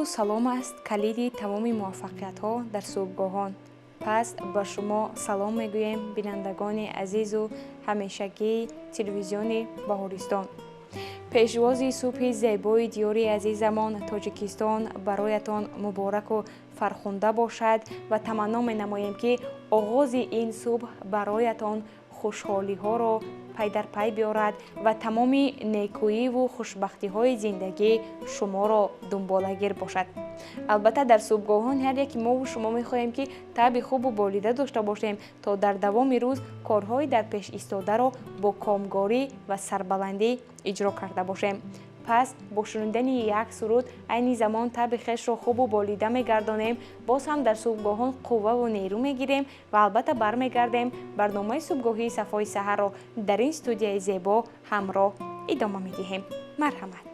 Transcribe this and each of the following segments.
Салом аст калиди тамоми муваффақиятҳо дар субҳгоҳон. Пас ба шумо салом мегӯем, бинандагони азизу ҳамешагии телевизиони Баҳористон. Пешвози субҳи зебои диёри азизамон Тоҷикистон бароятон мубораку фархунда бошад ва таманно менамоем, ки оғози ин субҳ бароятон хушҳолиҳоро пай дар пай биёрад ва тамоми некӯиву хушбахтиҳои зиндагӣ шуморо дунболагир бошад. Албатта, дар субҳгоҳон ҳар яки мову шумо мехоҳем, ки таъби хубу болида дошта бошем, то дар давоми рӯз корҳои дар пеш истодаро бо комгорӣ ва сарбаландӣ иҷро карда бошем. Пас бо шунидани як суруд айни замон таъби хешро хубу болида мегардонем, боз ҳам дар субҳгоҳон қувваву нерӯ мегирем ва албатта бармегардем. Барномаи субҳгоҳии Сафои саҳарро дар ин студияи зебо ҳамроҳ идома медиҳем. Марҳамат.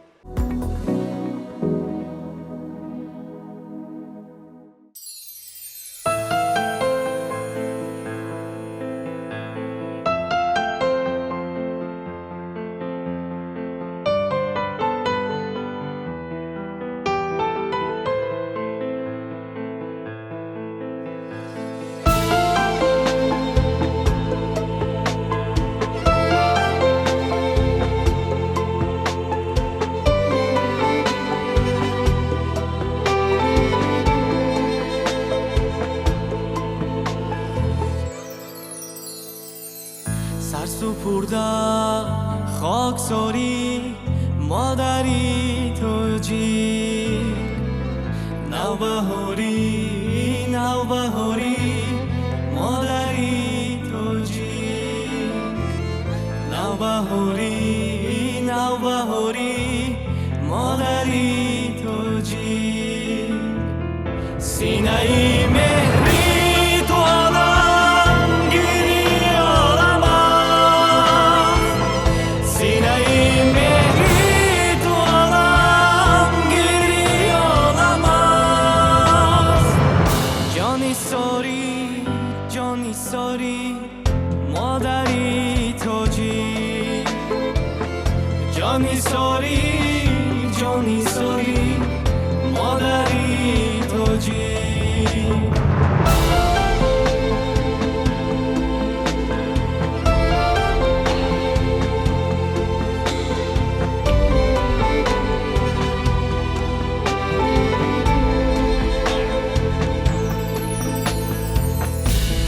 سرسپرده خاکساری مادری تاجیک، نوبهاری نوبهاری مادری تاجیک، نوبهاری نوبهاری مادری تاجیک. سینه ای مهری تو عالمگیری عالم است، سینه ای مهری تو عالمگیری عالم است. جانی ساری جانی ساری مادری تاجیک، جانی ساری جانی ساری مادری تاجیک.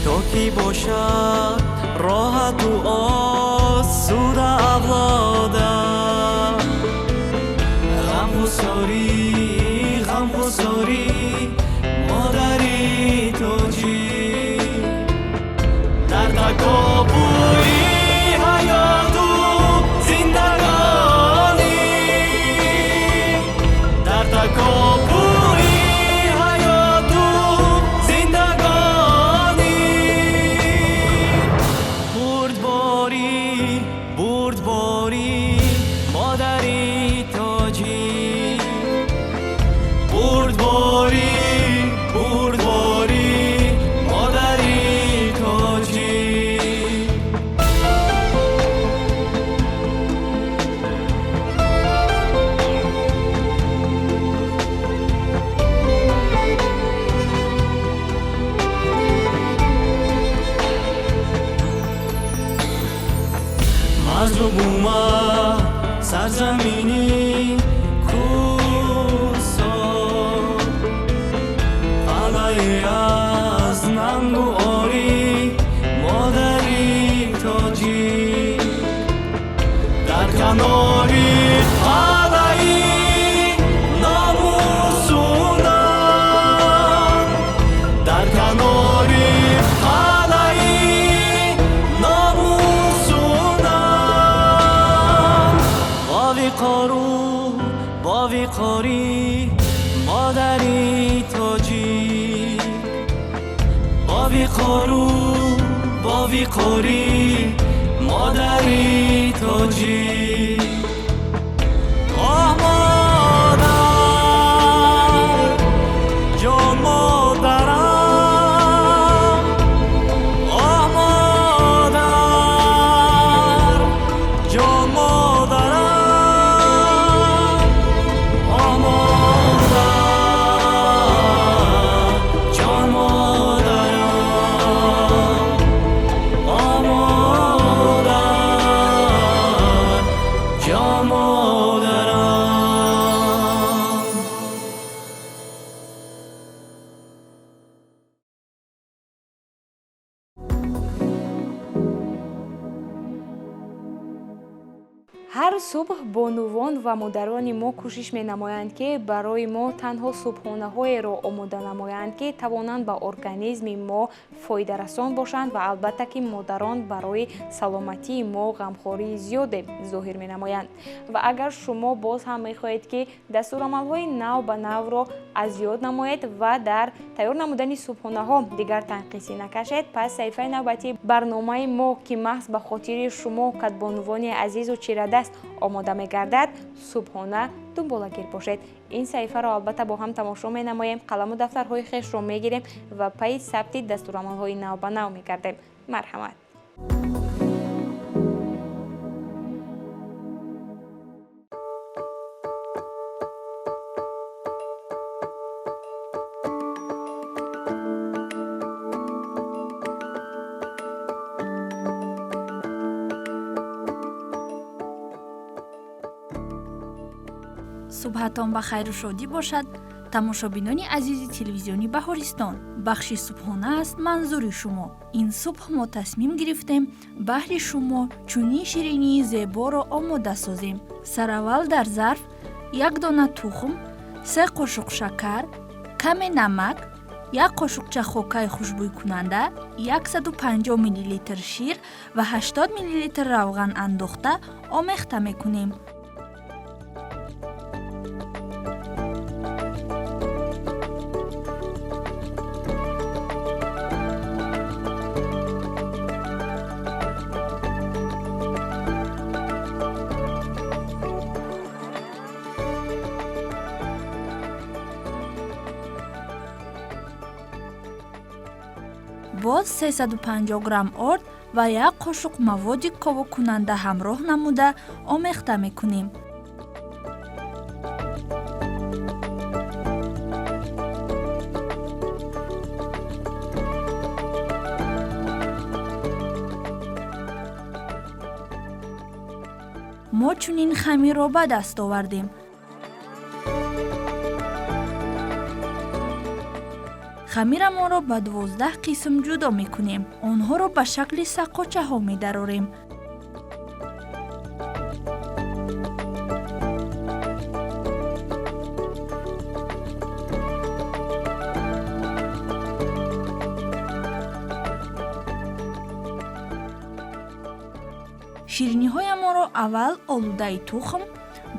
То ки бошад роҳату осуда авлода, ғамгусорӣ ғамгусорӣ модари тоҷик, дар такопӯи ҳаёту зиндагонӣ, дар такопӯи ҳаёту зиндагонӣ. Бурдборӣ бурдборӣ модари тоҷик, бурдборӣ бурдборӣ модари тоҷик. Марзу бума сарзамини кӯҳсор, қалъае аз нангу орӣ модари тоҷик, дар канори қалъаи номусунам, дар канори қалъаи номусунам. Бовиқору бовиқорӣ модари тоҷик, бовиқору бовиқорӣ модари тоҷик. Оҳ модар, ҷон модарам, оҳ модар, ҷон модарам, оҳ модар. Ҳар субҳ бонувон ва модарони мо кӯшиш менамоянд, ки барои мо танҳо субҳонаҳоеро омода намоянд, ки тавонанд ба организми мо фоидарасон бошанд ва албатта ки модарон барои саломатии мо ғамхории зиёде зоҳир менамоянд. Ва агар шумо боз ҳам мехоҳед, ки дастурамалҳои нав ба навро аз ёд намоед ва дар тайёр намудани субҳонаҳо дигар танқисӣ накашед, пас саҳифаи навбатии барномаи мо, ки маҳз ба хотири шумо кадбонувони азизу чирадаст омода мегардад, субҳона дунболагир бошед. Ин саҳифаро албатта бо ҳам тамошо менамоем, қаламу дафтарҳои хешро мегирем ва пайи сабти дастурамалҳои нав ба нав мегардем. Марҳамат. Субҳатон ба хайру шодӣ бошад, тамошобинони азизи телевизиони Баҳористон. Бахши субҳона аст манзури шумо. Ин субҳ мо тасмим гирифтем баҳри шумо чунин ширинии зеборо омода созем. Сараввал дар зарф як дона тухм, 3 қошуқ шакар, каме намак, як қошуқча хокаи хушбӯйкунанда, 150 миллилитр шир ва 80 миллилитр равған андохта омехта мекунем. Боз 350 грамм орд ва як қошуқ маводи ковокунанда ҳамроҳ намуда омехта мекунем. Мо чунин хамирро ба даст овардем. Хамирамонро ба 12 қисм ҷудо мекунем. Онҳоро ба шакли саққочаҳо медарорем. Шириниҳоямонро аввал олудаи тухм,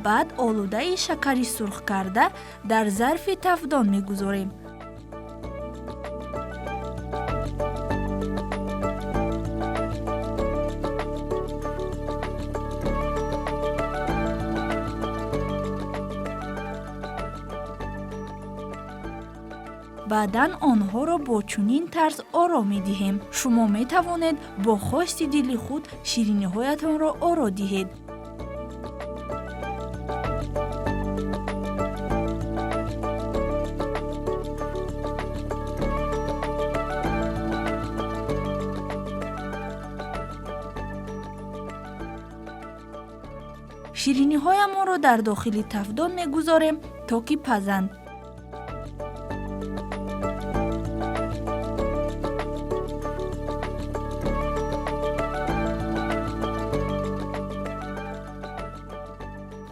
баъд олудаи шакари сурх карда дар зарфи тафдон мегузорем. Баъдан онҳоро бо чунин тарз оро медиҳем. Шумо метавонед бо хости дили худ шириниҳоятонро оро диҳед. Шириниҳоямонро дар дохили тафдон мегузорем, то ки пазанд.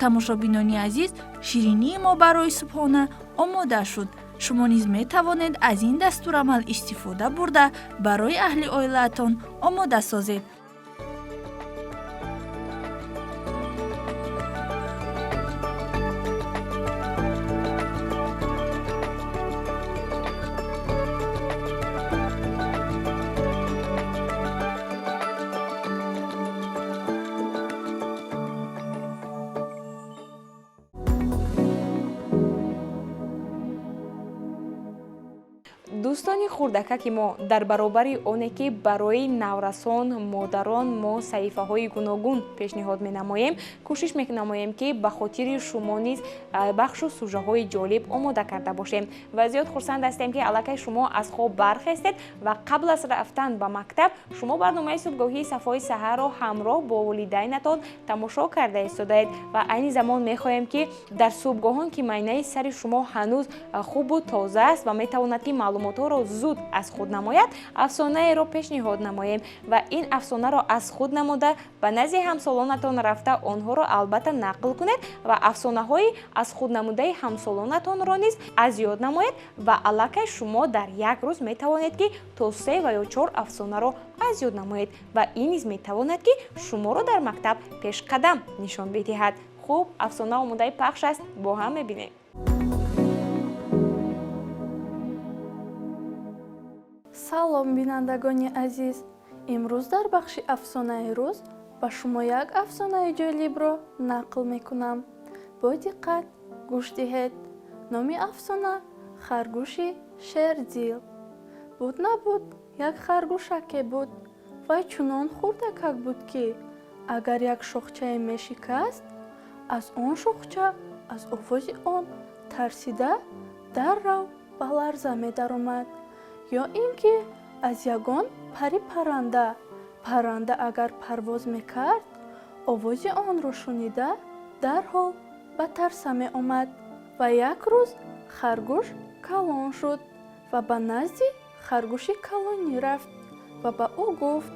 Тамошобинони азиз, ширинии мо барои субҳона омода шуд. Шумо низ метавонед аз ин дастурамал истифода бурда барои аҳли оилаатон омода созед. Дӯстони хурдакаки мо, дар баробари оне ки барои наврасон, модарон мо саҳифаҳои гуногун пешниҳод менамоем, кӯшиш менамоем, ки ба хотири шумо низ бахшу сужаҳои ҷолиб омода карда бошем ва зиёд хурсанд ҳастем, ки аллакай шумо аз хоб бархестед ва қабл аз рафтан ба мактаб шумо барномаи субҳгоҳии Сафои саҳарро ҳамроҳ бо волидайнатон тамошо карда истодаед. Ва айни замон мехоҳем, ки дар субҳгоҳон, ки майнаи сари шумо ҳанӯз хубу тоза аст ва метавонад, ки маълумотҳои маълумотҳоро зуд аз худ намояд, афсонаеро пешниҳод намоем ва ин афсонаро аз худ намуда ба назди ҳамсолонатон рафта онҳоро албатта нақл кунед ва афсонаҳои аз худ намудаи ҳамсолонатонро низ аз ёд намоед ва аллакай шумо дар як рӯз метавонед, ки то 3 ва ё 4 афсонаро аз ёд намоед ва ин низ метавонад, ки шуморо дар мактаб пешқадам нишон бидиҳад. Хуб, афсона омодаи пахш аст, бо ҳам мебинем. Салом, бинандагони азиз! Имрӯз дар бахши афсонаи рӯз ба шумо як афсонаи ҷолибро нақл мекунам. Бо диққат гӯш диҳед. Номи афсона харгӯши шердил. Буд набуд, як харгӯшаке буд. Вай чунон хурдакак буд, ки агар як шохчае мешикаст, аз он шохча аз овози он тарсида даррав ба ларза медаромад, ё ин ки аз ягон пари парранда, парранда агар парвоз мекард, овози онро шунида дарҳол ба тарса меомад. Ва як рӯз харгӯш калон шуд ва ба назди харгӯши калонӣ рафт ва ба ӯ гуфт: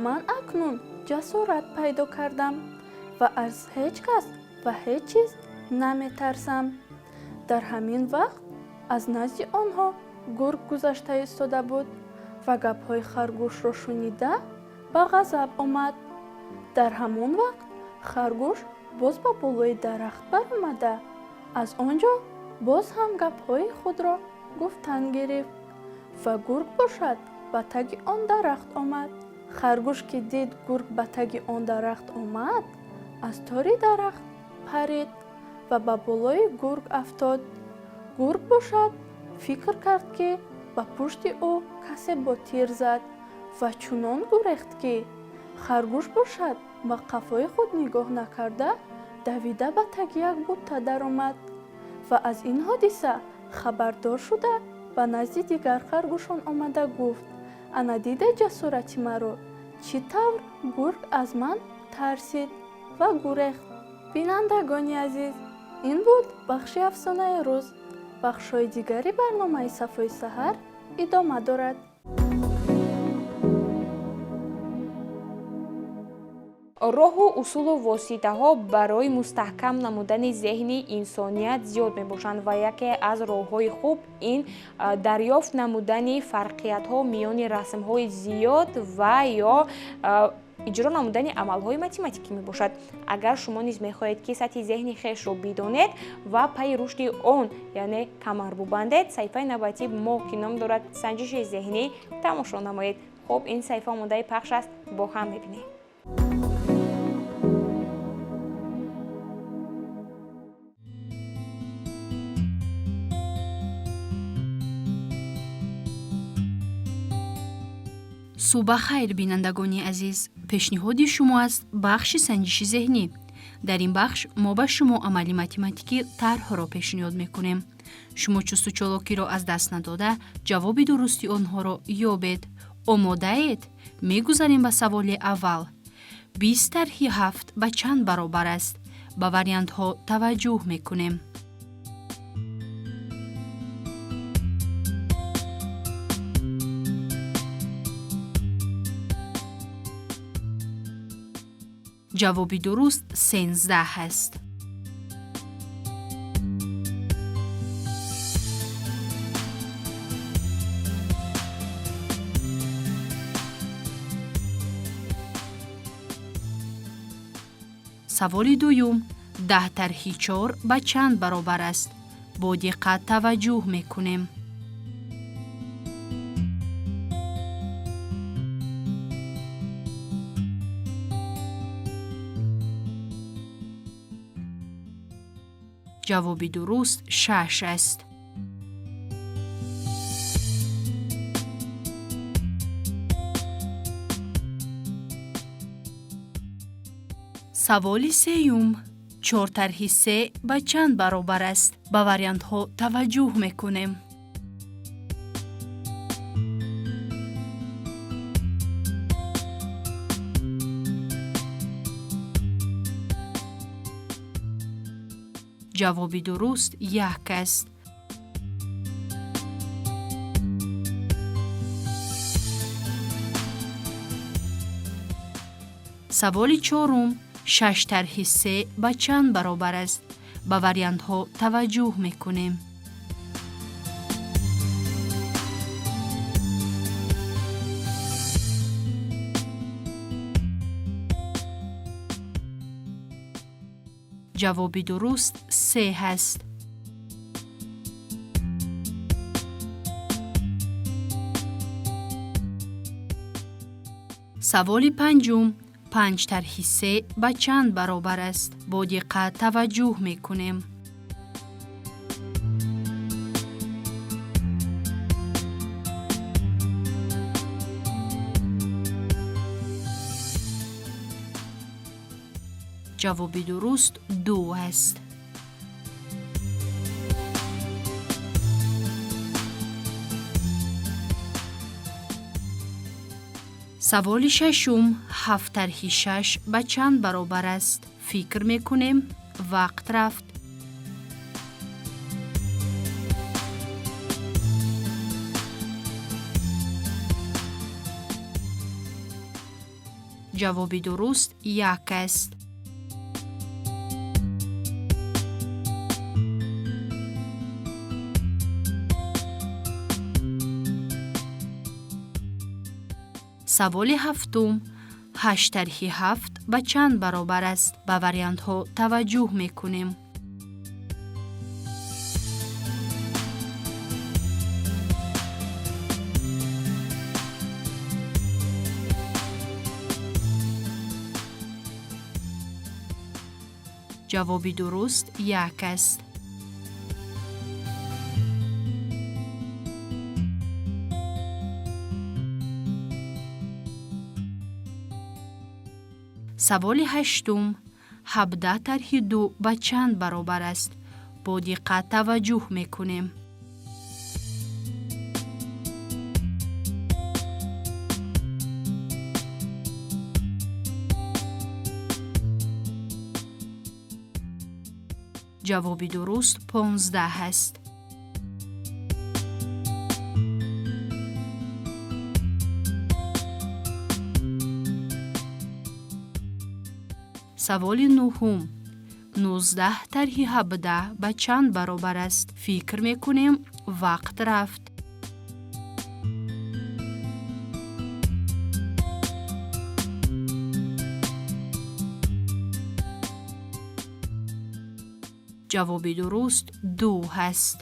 ман акнун ҷасорат пайдо кардам ва аз ҳеҷ кас ва ҳеҷ чиз наметарсам. Дар ҳамин вақт аз назди онҳо гург гузашта истода буд ва гапҳои харгӯшро шунида ба ғазаб омад. Дар ҳамон вақт харгӯш боз ба болои дарахт баромада аз он ҷо боз ҳам гапҳои худро гуфтан гирифт ва гург бошад ба таги он дарахт омад. Харгӯш ки дид гург ба таги он дарахт омад, аз тори дарахт парид ва ба болои гург афтод. Гург бошад фикр кард, ки ба пушти ӯ касе бо тир зад ва чунон гурехт, ки харгӯш бошад ба қафои худ нигоҳ накарда давида ба таги як бутта даромад ва аз ин ҳодиса хабардор шуда ба назди дигар харгӯшон омада гуфт: ана диде ҷасорати маро, чӣ тавр гург аз ман тарсид ва гурехт. Бинандагони азиз, ин буд бахши афсонаи рӯз. Бахшҳои дигари барномаи сафои саҳар идома дорад. Роҳу усулу воситаҳо барои мустаҳкам намудани зеҳни инсоният зиёд мебошанд ва яке аз роҳҳои хуб ин дарёфт намудани фарқиятҳо миёни расмҳои зиёд ва ё иҷро намудани амалҳои математикӣ мебошад. Агар шумо низ мехоҳед, ки сатҳи зеҳни хешро бидонед ва пайи рушди он, яъне камар бубандед, саҳифаи навбатии мо, ки ном дорад санҷиши зеҳнӣ, тамошо намоед. Хуб, ин саҳифа омодаи пахш аст, бо ҳам мебинем. Субҳ хайр, бинандагони азиз! Пешниҳоди шумо аст бахши санҷиши зеҳнӣ. Дар ин бахш мо ба шумо амали математикӣ тарҳро пешниҳод мекунем. Шумо чусту чолокиро аз даст надода ҷавоби дурусти онҳоро ёбед. Омодаед? Мегузарем ба саволи аввал. 20 тарҳи 7 ба чанд баробар аст? Ба вариантҳо таваҷҷӯҳ мекунем. Ҷавоби дуруст 13 аст. Саволи дуюм. 10 тарҳи 4 ба чанд баробар аст? Бо диққат таваҷҷӯҳ мекунем. Ҷавоби дуруст 6 аст. Саволи сеюм. 4 тарҳи 3 ба чанд баробар аст? Ба вариантҳо таваҷҷӯҳ мекунем. Ҷавоби дуруст 1 аст. Саволи чорум: шаш тарҳи се ба чанд баробар аст? Ба вариантҳо таваҷҷӯҳ мекунем. Ҷавоби дуруст се ҳаст. Саволи панҷум: панҷ тарҳи се ба чанд баробар аст? Бо диққат таваҷҷӯҳ мекунем. Ҷавоби дуруст ду аст. Саволи шашум: ҳафт тарҳи шаш ба чанд баробар аст? Фикр мекунем, вақт рафт. Ҷавоби дуруст як аст. Саволи ҳафтум: ҳашт тарҳи ҳафт ба чанд баробар аст? Ба вариантҳо таваҷҷӯҳ мекунем. Ҷавоби дуруст як аст. Саволи ҳаштум: 17 тарҳи ду ба чанд баробар аст? Бо диққат таваҷҷӯҳ мекунем. Ҷавоби дуруст 15 аст. Саволи нуҳум: 19 тарҳи 17 ба чанд баробар аст? Фикр мекунем, вақт рафт. Ҷавоби дуруст ду ҳаст.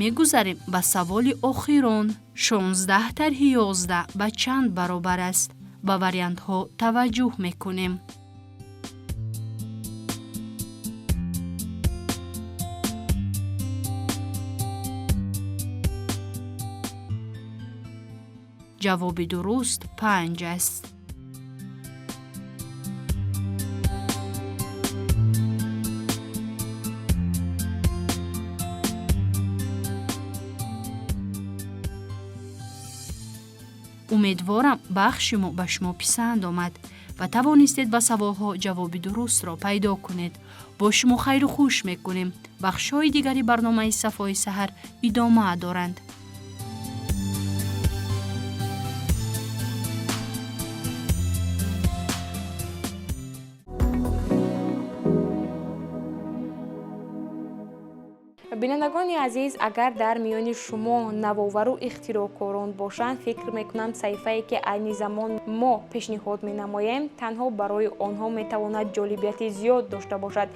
Мегузарем ба саволи охирон: 16 тарҳи 11 ба чанд баробар аст? Ба вариантҳо таваҷҷӯҳ мекунем. Ҷавоби дуруст панҷ аст. Умедворам, бахши мо ба шумо писанд омад ва тавонистед ба саволҳо ҷавоби дурустро пайдо кунед. Бо шумо хайру хуш мекунем. Бахшҳои дигари барномаи Сафои саҳар идома доранд. Бинандагони азиз, агар дар миёни шумо навовару ихтироъкорон бошанд, фикр мекунам, саҳифае ки айни замон мо пешниҳод менамоем, танҳо барои онҳо метавонад ҷолибияти зиёд дошта бошад.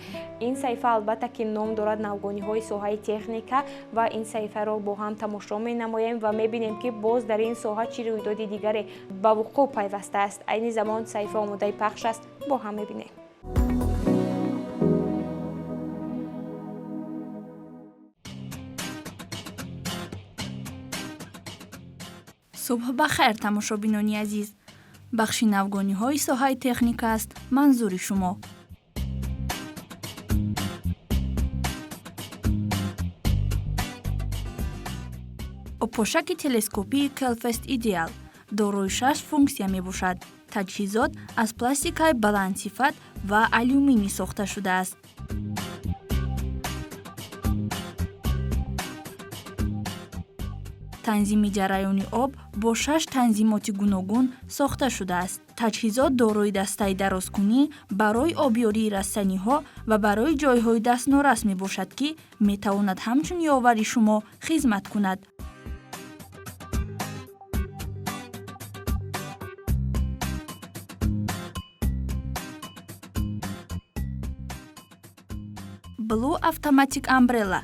Ин саҳифа албатта ки ном дорад Навгониҳои соҳаи техника ва ин саҳифаро бо ҳам тамошо менамоем ва мебинем, ки боз дар ин соҳа чӣ рӯйдоди дигаре ба вуқӯъ пайвастааст. Айни замон саҳифа омодаи пахш аст, бо ҳам мебинем. Субҳ ба хайр, тамошобинони азиз. Бахши навгониҳои соҳаи техника аст манзури шумо. Обпошаки телескопии Келфест Идеал дорои 6 функсия мебошад. Таҷҳизот аз пластикаи баландсифат ва алюминий сохта шудааст. Танзими ҷараёни об бо 6 танзимоти гуногун сохта шудааст. Таҷҳизот дорои дастаи дарозкунӣ барои обёрии растаниҳо ва барои ҷойҳои дастнорас мебошад, ки метавонад ҳамчун ёвари шумо хизмат кунад. Blue Automatic Umbrella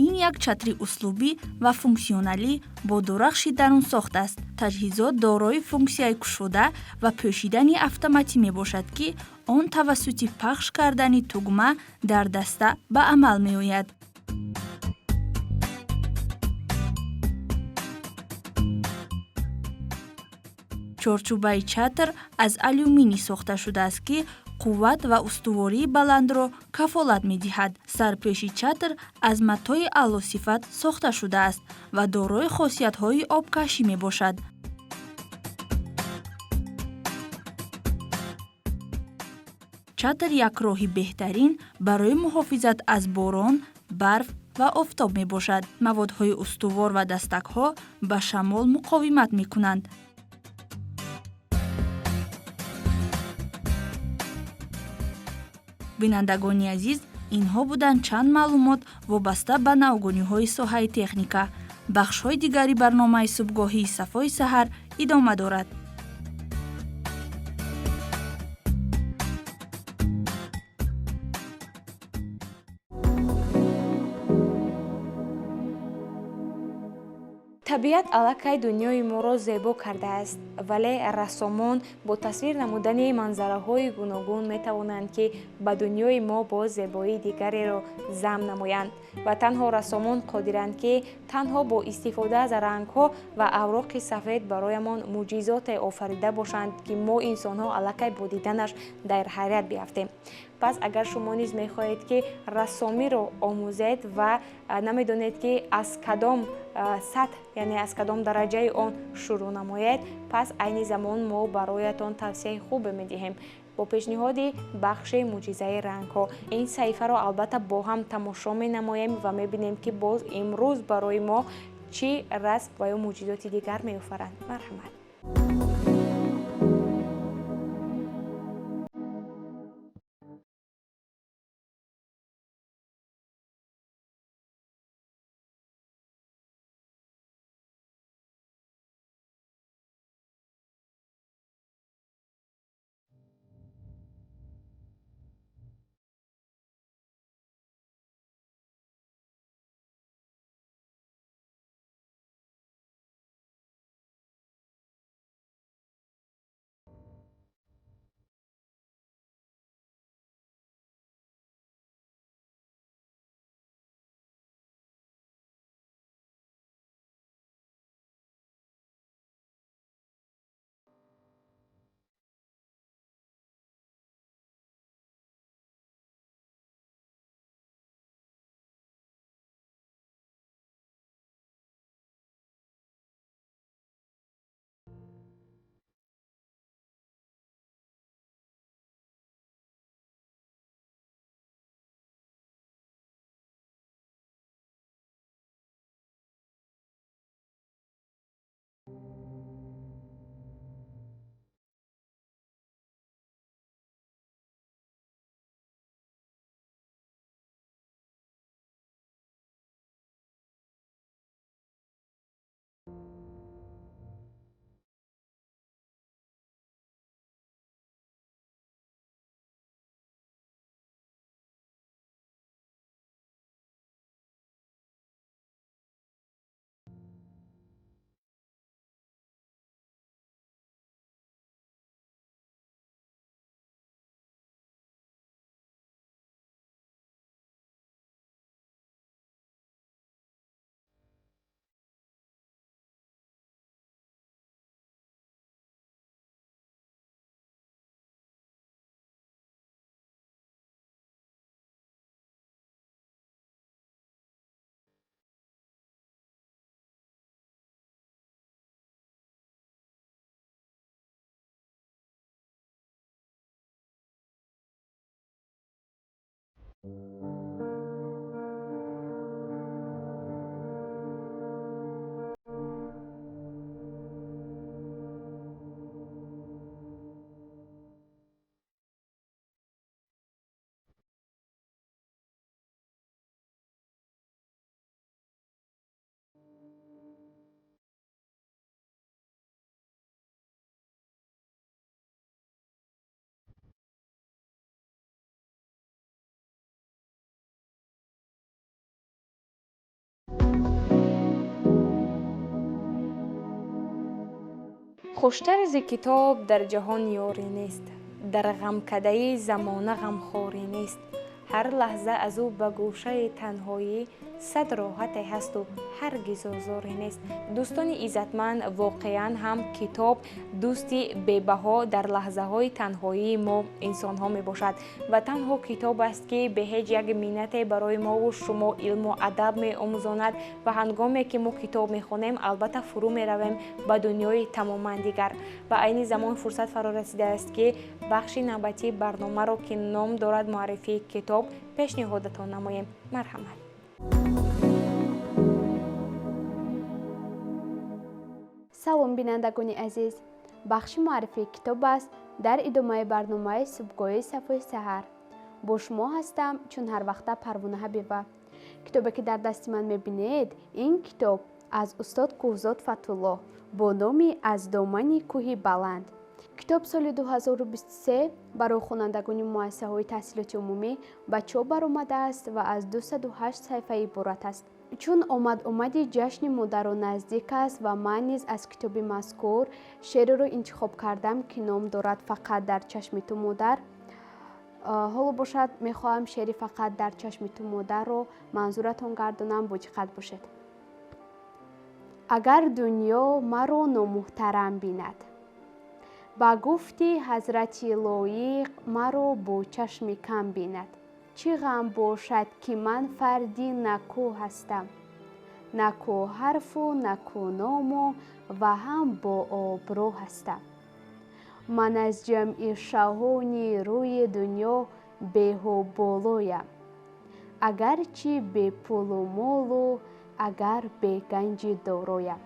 ин як чатри услубӣ ва функсионалӣ бо дурахши дарунсохт аст. Таҷҳизот дорои функсияи кушода ва пӯшидани автоматӣ мебошад, ки он тавассути пахш кардани тугма дар даста ба амал меояд. Чорчӯбаи чатр аз алюминий сохта шудааст, ки қувват ва устувории баландро кафолат медиҳад. Сарпеши чатр аз матои аълосифат сохта шудааст ва дорои хосиятҳои обкашӣ мебошад. Чатр як роҳи беҳтарин барои муҳофизат аз борон, барф ва офтоб мебошад. Маводҳои устувор ва дастакҳо ба шамол муқовимат мекунанд. Бинандагони азиз, инҳо буданд чанд маълумот вобаста ба навгониҳои соҳаи техника. Бахшҳои дигари барномаи субҳгоҳии Сафои саҳар идома дорад. Табиат аллакай дунёи моро зебо кардааст, вале рассомон бо тасвир намудани манзараҳои гуногун метавонанд, ки ба дунёи мо боз зебоии дигареро зам намоянд ва танҳо рассомон қодиранд, ки танҳо бо истифода аз рангҳо ва авроқи сафед бароямон мӯъҷизоте офарида бошанд, ки мо инсонҳо аллакай бо диданаш дар ҳайрат биафтем. Пас агар шумо низ мехоҳед, ки рассомиро омӯзед ва намедонед, ки аз кадом сатҳ, яъне аз кадом дараҷаи он шурӯъ намоед, пас айни замон мо бароятон тавсияи хубе медиҳем бо пешниҳоди бахши мӯъҷизаи рангҳо. Ин саҳифаро албатта бо ҳам тамошо менамоем ва мебинем, ки боз имрӯз барои мо чӣ расм ва ё мӯъҷизоти дигар меофаранд. Марҳамат. Хуштар зи китоб дар ҷаҳон ёре нест, дар ғамкадаи замона ғамхоре нест. Ҳар лаҳза аз ӯ ба гӯшаи танҳоӣ сад роҳате ҳасту ҳаргиз озоре нест. Дӯстони иззатманд, воқеан ҳам китоб дӯсти бебаҳо дар лаҳзаҳои танҳоии мо инсонҳо мебошад ва танҳо китоб аст, ки бе ҳеҷ як миннате барои мову шумо илму адаб меомӯзонад ва ҳангоме ки мо китоб мехонем, албатта фурӯ меравем ба дунёи тамоман дигар. Ва айни замон фурсат фаро расидааст, ки бахши навбатии барномаро, ки ном дорад муаррифии китоб, пешниҳодатон намоем. Марҳамат. Салом, бинандагони азиз. Бахши муаррифии китоб аст дар идомаи барномаи субҳгоҳии сафои саҳар. Бо шумо ҳастам чун ҳар вақта Парвона Ҳабиба. Китобе, ки дар дасти ман мебинед, ин китоб аз устод Кӯҳзод Фатуллоҳ бо номи «Аз домани кӯҳи баланд». Китоб соли 2023 барои хонандагони муассисаҳои таҳсилоти умумӣ ба чоп баромадааст ва аз 208 саҳифа иборат аст. Чун омад-омади ҷашни модаро наздик аст ва ман низ аз китоби мазкур шеъреро интихоб кардам, ки ном дорад «Фақат дар чашми ту модар». Ҳоло бошад, мехоҳам шеъри «Фақат дар чашми ту модарро» манзуратон гардонам. Бо диққат бошед. Агар дунё маро номуҳтарам бинад, ба гуфти ҳазрати лоиқ маро бо чашми кам бинад, чӣ ғам бошад, ки ман фарди наку ҳастам, наку ҳарфу наку ному ва ҳам бо обрӯ ҳастам. Ман аз ҷамъи шаҳони рӯи дунё беҳу болоям, агарчи бепулу молу агар беганҷи дороям.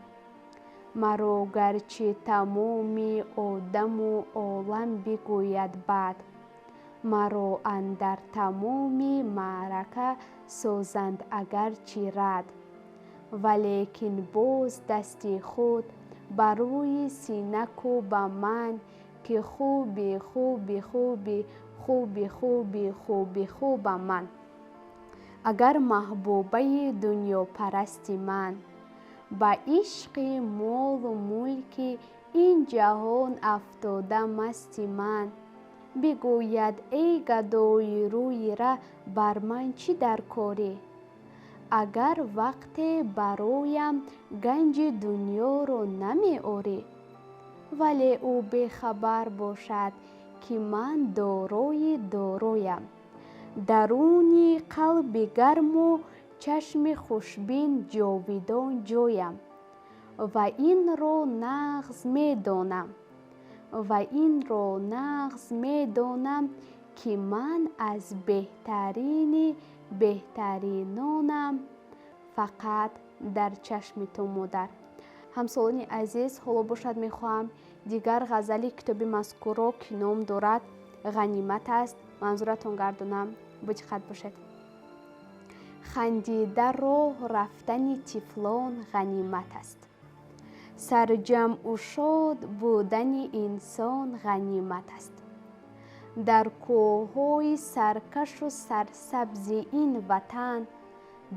Маро гарчи тамоми одаму олам бигӯяд бад, маро андар тамоми маърака созанд агарчи рад, валекин боз дасти худ ба рӯи синаку ба ман, ки хуби хуби хуби хуби хуби хуби хубам ман. Агар маҳбубаи дунёпарасти ман ба ишқи молу мулки ин ҷаҳон афтода масти ман, бигӯяд: «Эй гадои рӯи ра, бар ман чӣ дар корӣ?» Агар вақте бароям ганҷи дунёро намеорӣ, вале ӯ бехабар бошад, ки ман дорои дороям, даруни қалби гарму чашми хушбин ҷовидон ҷоям, ва инро нағз медонам, ва инро нағз медонам, ки ман аз беҳтарини беҳтаринонам, фақат дар чашми ту модар. Ҳамсолони азиз, ҳоло бошад, мехоҳам дигар ғазали китоби мазкурро, ки ном дорад «Ғанимат аст», манзуратон гардонам. Бо диққат бошед. Хандида роҳ рафтани тифлон ғанимат аст, сарҷамъу шод будани инсон ғанимат аст. Дар кӯҳҳои саркашу сарсабзи ин ватан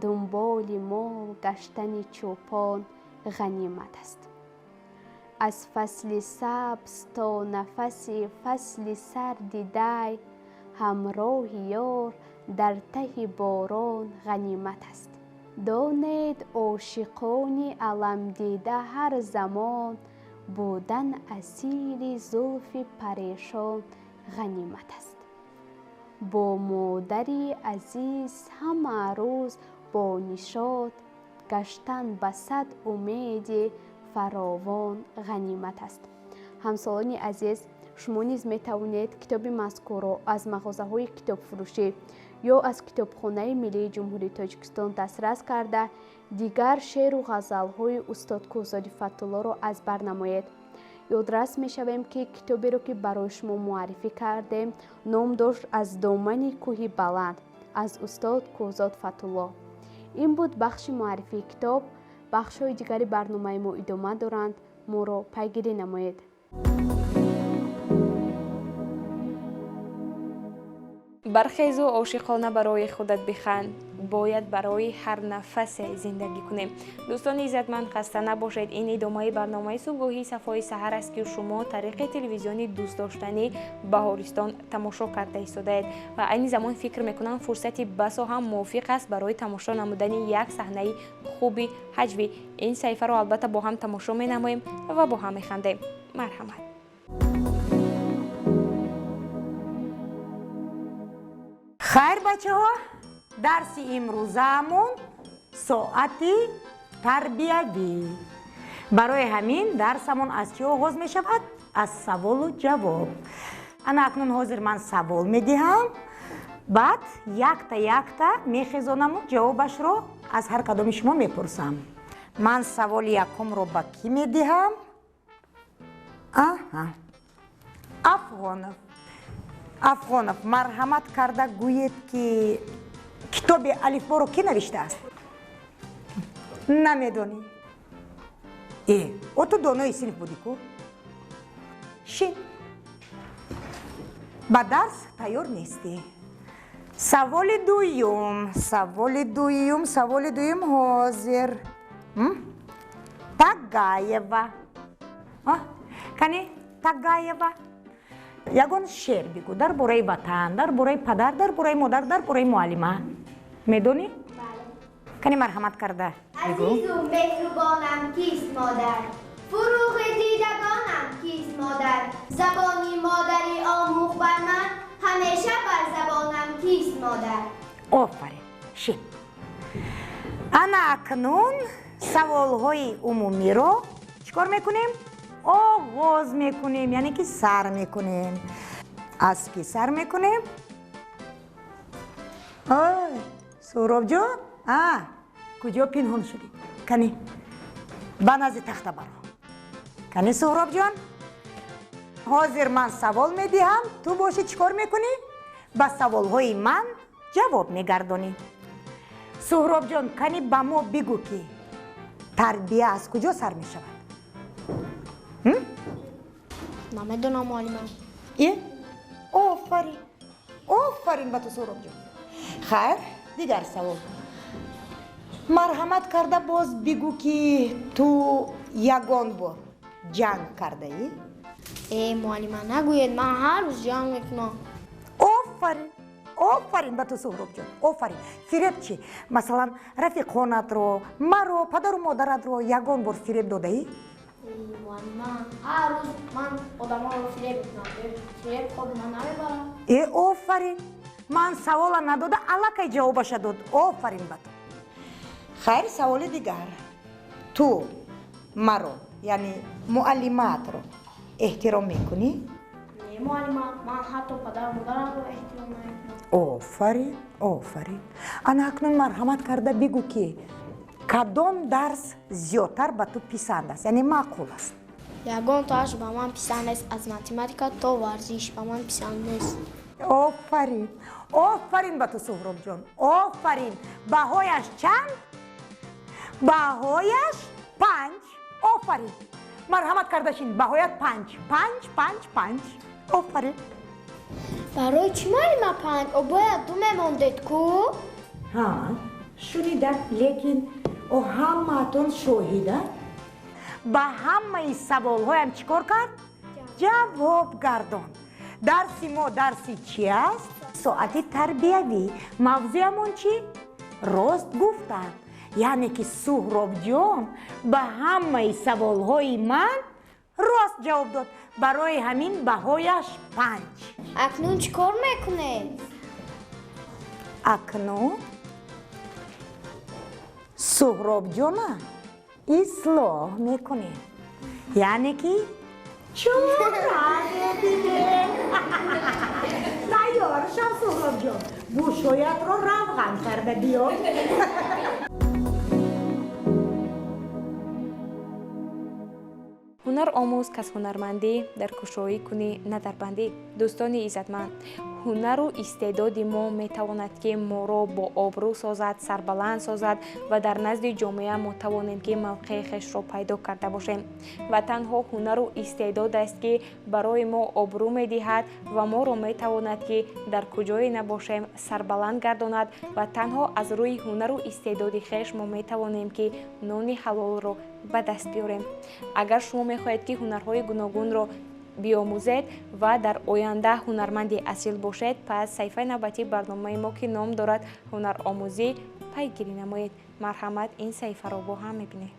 дунболи мол гаштани чӯпон ғанимат аст. Аз фасли сабз то нафаси фасли сарди дай ҳамроҳи ёр дар таҳи борон ғанимат аст. Донед, ошиқони аламдида, ҳар замон будан асири зулфи парешон ғанимат аст. Бо модари азиз ҳама рӯз бо нишот гаштан ба сад умеди фаровон ғанимат аст. Ҳамсолони азиз, шумо низ метавонед китоби мазкурро аз мағозаҳои китобфурӯшӣ Ё аз Китобхонаи Миллии Ҷумҳурии Тоҷикистон дастрас карда, дигар шеъру ғазалҳои устод Кӯҳзоди Фаттуллоро аз бар намоед. Ёдрас мешавем, ки китоберо, ки барои шумо муаррифӣ кардем, ном дошт «Аз домани кӯҳи баланд» аз устод Кӯҳзод Фаттулло. Ин буд бахши муаррифии китоб. Бахшҳои дигари барномаи мо идома доранд, моро пайгирӣ намоед. Бархезу ошиқона барои худат биханд. Бояд барои ҳар нафасе зиндагӣ кунем. Дӯстони иззатманд, хаста набошед. Ин идомаи барномаи субҳгоҳии Сафои саҳар аст, ки шумо тариқи телевизиони дӯстдоштанӣ Баҳористон тамошо карда истодаед ва айни замон фикр мекунам, фурсати басо ҳам мувофиқ аст барои тамошо намудани як саҳнаи хуби ҳаҷвӣ. Ин саҳифаро албатта бо ҳам тамошо менамоем ва бо ҳам механдем. Марҳамат. Хайр, бачаҳо, дарси имрӯзаамон соати тарбиявӣ. Барои ҳамин дарсамон аз чӣ оғоз мешавад? Аз саволу ҷавоб. Ана акнун ҳозир ман савол медиҳам, баъд якта якта мехезонаму ҷавобашро аз ҳар кадоми шумо мепурсам. Ман саволи якумро ба кӣ медиҳам? Аҳа, Афғонов. Афғонов, марҳамат карда гӯед, ки китоби алифборо кӣ навиштааст? Намедонӣ? Э, о, ту донои синф будӣ ку. Шин, ба дарс тайёр нестӣ. Саволи дуюм, саволи дуюм, саволи дуюм ҳозир. Тагаева, кани, Тагаева, ягон шеър бигӯ дар бораи ватан, дар бораи падар, дар бораи модар, дар бораи муаллима. Медонӣ? Кани, марҳамат карда бигӯ. Азизу меҳрубонам кист модар, фурӯғи дидагонам кист модар, забони модарӣ омӯхт бар ман, ҳамеша бар забонам кист модар. Офарин, шин. Ана акнун саволҳои умумиро чӣ кор мекунем? Оғоз мекунем, яъне ки сар мекунем. Аз кӣ сар мекунем? Ой, Суҳробҷон, а куҷо пинҳон шудӣ? Кани, ба назди тахта баро. Кани, Суҳробҷон, ҳозир ман савол медиҳам, ту бошӣ чӣ кор мекунӣ? Ба саволҳои ман ҷавоб мегардонӣ. Суҳробҷон, кани, ба мо бигӯ, ки тарбия аз куҷо сар мешавад? Намедонам, муаллима. Е, офарин, офарин ба ту, Суҳробҷон. Хайр, дигар савол. Марҳамат карда боз бигӯ, ки ту ягон бор ҷанг кардаӣ? Э, муаллима, нагӯед, ман ҳар рӯз ҷанг мекунам. Офарин, офарин ба ту, Суҳробҷон, офарин. Фиреб чӣ? Масалан, рафиқонатро, маро, падару модаратро ягон бор фиреб додаӣ? Муаллима, ҳар рӯз ман одамонро фиреб мекунам. Фиреб хоби ман намебарам. Э, офарин, ман савола надода, аллакай ҷавобаша дод. Офарин ба ту. Хайр, саволи дигар. Ту маро, яъне муаллимаатро эҳтиром мекунӣ? Не, муаллима, ман ҳатто падару модарамро эҳтиром намекунам. Офарин, офарин. Ана акнун марҳамат карда бигӯ, ки кадом дарс зиёдтар ба ту писанд аст, яъне маъқул аст? Ягон тоаш ба ман писанд нест. Аз математика то варзиш ба ман писанд нест. Офарин, офарин ба ту, Суҳробҷон, офарин. Баҳояш чанд? Баҳояш 5. Офарин, марҳамат карда шин. Баҳоят 5, 5, 5, 5. Офарин. Барои чӣ, муаллима, 5? О, бояд 2 мемондед ку. Ҳа, шунидам, лекин о ҳамаатон шоҳида, ба ҳамаи саволҳоям чӣ кор кард? Ҷавоб гардонд. Дарси мо дарси чи аст? Соати тарбиявӣ. Мавзӯямон чӣ? Рост гуфтан. Яъне ки Суҳробҷон ба ҳамаи саволҳои ман рост ҷавоб дод, барои ҳамин баҳояш 5. Акнун чӣ кор мекунед? Акнун Суҳробҷона ислоҳ мекунем, яъне ки чора медиҳем. Тайёр шав, Суҳробҷон. Гӯшоятро равған карда биё. Ҳунар омӯз, каз ҳунармандӣ дар кушоӣ кунӣ, на дар бандӣ. Дӯстони иззатманд, ҳунару истеъдоди мо метавонад, ки моро бо обрӯ созад, сарбаланд созад ва дар назди ҷомеа мо тавонем, ки мавқеи хешро пайдо карда бошем. Ва танҳо ҳунару истеъдод аст, ки барои мо обрӯ медиҳад ва моро метавонад, ки дар куҷое набошем, сарбаланд гардонад. Ва танҳо аз рӯи ҳунару истеъдоди хеш мо метавонем, ки нони ҳалолро ба даст биёрем. Агар шумо мехоҳед, ки ҳунарҳои гуногунро биомӯзед ва дар оянда ҳунарманди асил бошед, пас саҳифаи навбатии барномаи мо, ки ном дорад «Ҳунаромӯзӣ», пайгирӣ намоед. Марҳамат, ин саҳифаро бо ҳам мебинем.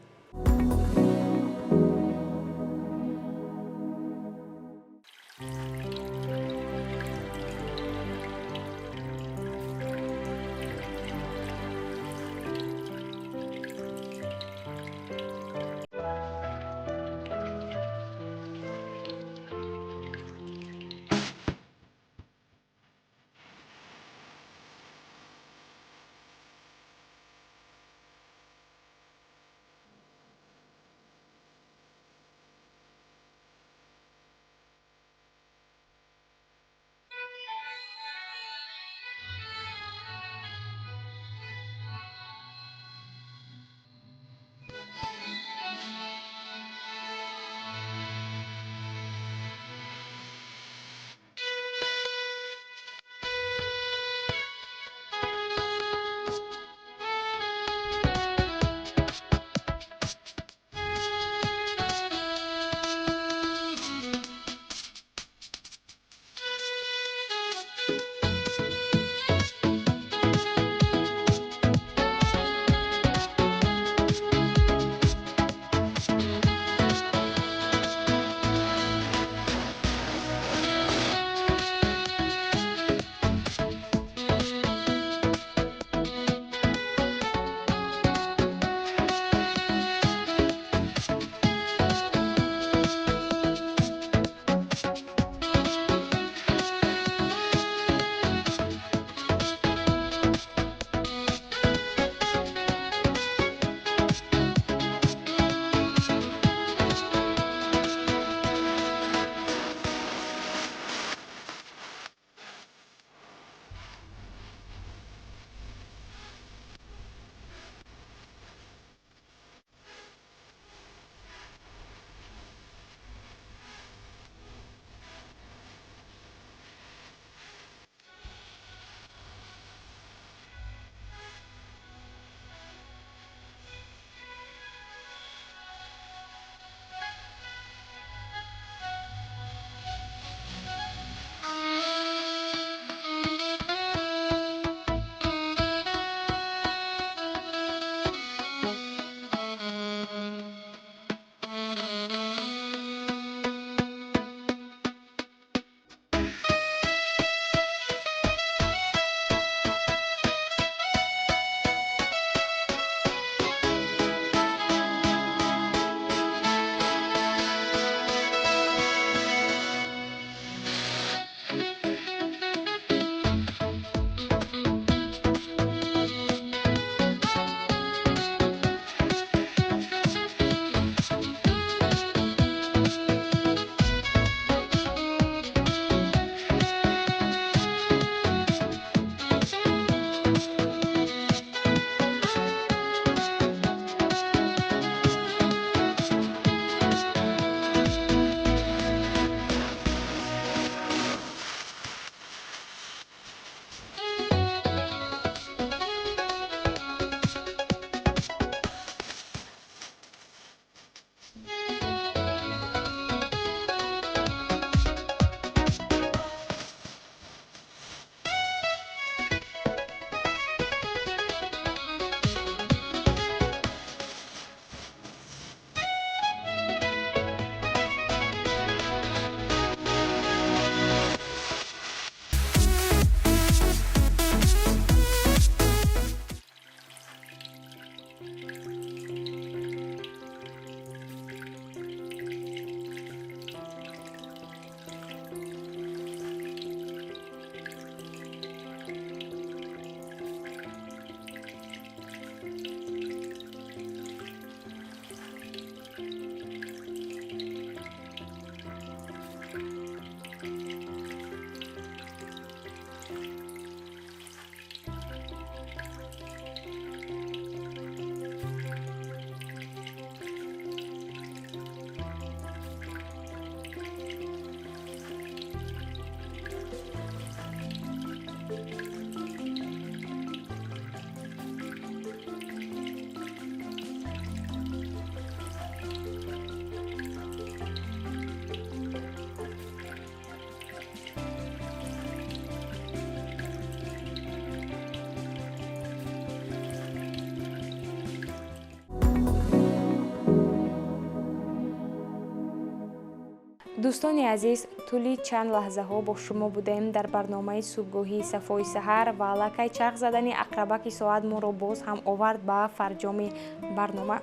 Дӯстони азиз, тӯли чанд лаҳзаҳо бо шумо будем дар барномаи субҳгоҳии Сафои саҳар ва аллакай чарх задани ақрабаки соат моро боз ҳам овард ба фарҷоми барнома.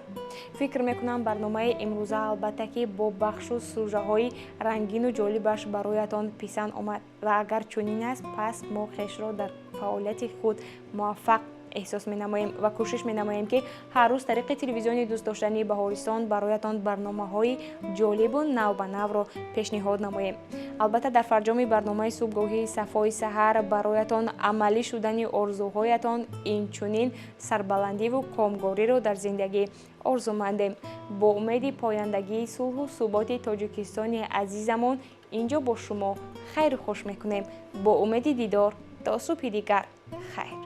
Фикр мекунам, барномаи имрӯза, албатта ки, бо бахшу сужаҳои рангину ҷолибаш бароятон писанд омад ва агар чунин аст, пас мо хешро дар фаъолияти худ муваффақ эҳсос менамоем ва кӯшиш менамоем, ки ҳар рӯз тариқи телевизиони дӯстдоштании Баҳористон бароятон барномаҳои ҷолибу навбанавро пешниҳод намоем. Албатта, дар фарҷоми барномаи субҳгоҳии Сафои саҳар бароятон амалӣ шудани орзуҳоятон, инчунин сарбаландиву комгориро дар зиндагӣ орзумандем. Бо умеди пояндагии сулҳу суботи Тоҷикистони азизамон инҷо бо шумо хайру хуш мекунем. Бо умеди дидор то субҳи дигар, хайр.